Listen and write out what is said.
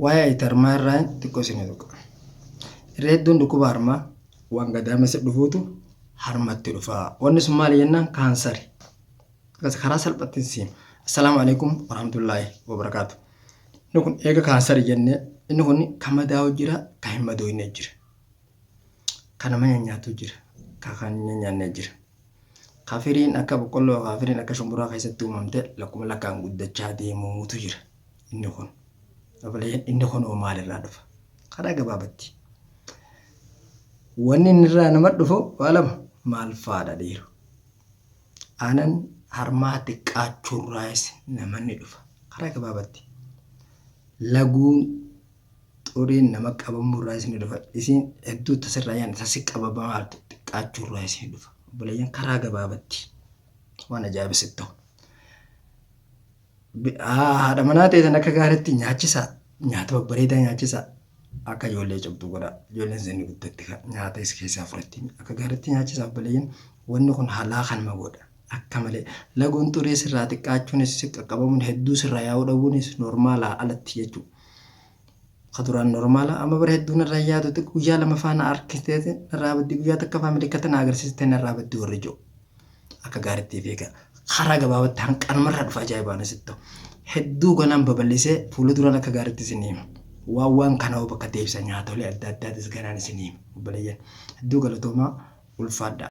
Waa'ee itti harmaa irraa xiqqoo isin tuqa. Irra hedduun dhukkuba harmaa waan gadaamessa dhufuutu harmatti dhufa. Wanni sun maali jennaan kaansari. Akkas karaa salphatti siima. Assalaamu alaikum warahmatullaahi wabarakaatu. Inni kun eega kaansari jennee inni kun ka madaa'u jira ka hin madooyne jira. Ka nama nyaanyaatu jira ka kan hin nyaanne jira. Ka firiin akka boqqolloo ka firiin akka shumburaa keessatti uumamte lakkuma lakkaan guddachaa deemuutu jira. Inni kun obboleeyyan inni kun hoo maalirraa dhufa? Karaa gabaabatti. Wanni inni irraa nama dhufu waa lama maal faadha dhiiru? Aanan harmaa xiqqaachuurraayis namanni dhufa. Karaa gabaabatti. Laguun xuriin nama qabamuurraayis ni dhufa. Isiin hedduu tasirraa yaani tasi qabamaa xiqqaachuurraayis ni dhufa. Obboleeyyan karaa gabaabatti waan ajaa'ibsitti ta'u. Haadha manaa teessan akka gaariitti nyaachisaa. Nyaata babbareedaa nyaachisaa. Akka ijoollee cimtu godhaa. Ijoolleen isin guddatti nyaata is keessaa fudhatti. Akka gaariitti nyaachisaa obboleeyyan. Wanni kun halaa kanuma godha. Akka malee. Laguun xurii sirraa xiqqaachuunis si qaqqabamuun hedduu sirraa yaa'uu dhabuunis normaalaa alatti jechuudha. Ka duraan normaala amma bara hedduu narraa yaadu guyyaa lama faana harkistee narraa baddi guyyaa takka faa milikkata na agarsiistee narraa baddi warri jiru. Akka gaariitti beeka. Karaa gabaabatti hanqanumarraa dhufa ajaa'ibaan asitti ta'u. Hedduu ganaan babal'isee fuula duraan akka gaariitti isin hima. Waan waan kana hoo bakka deebisa nyaatolee adda addaatis ganaan isin hima. Obboleeyyan hedduu galatoomaa ulfaadhaa.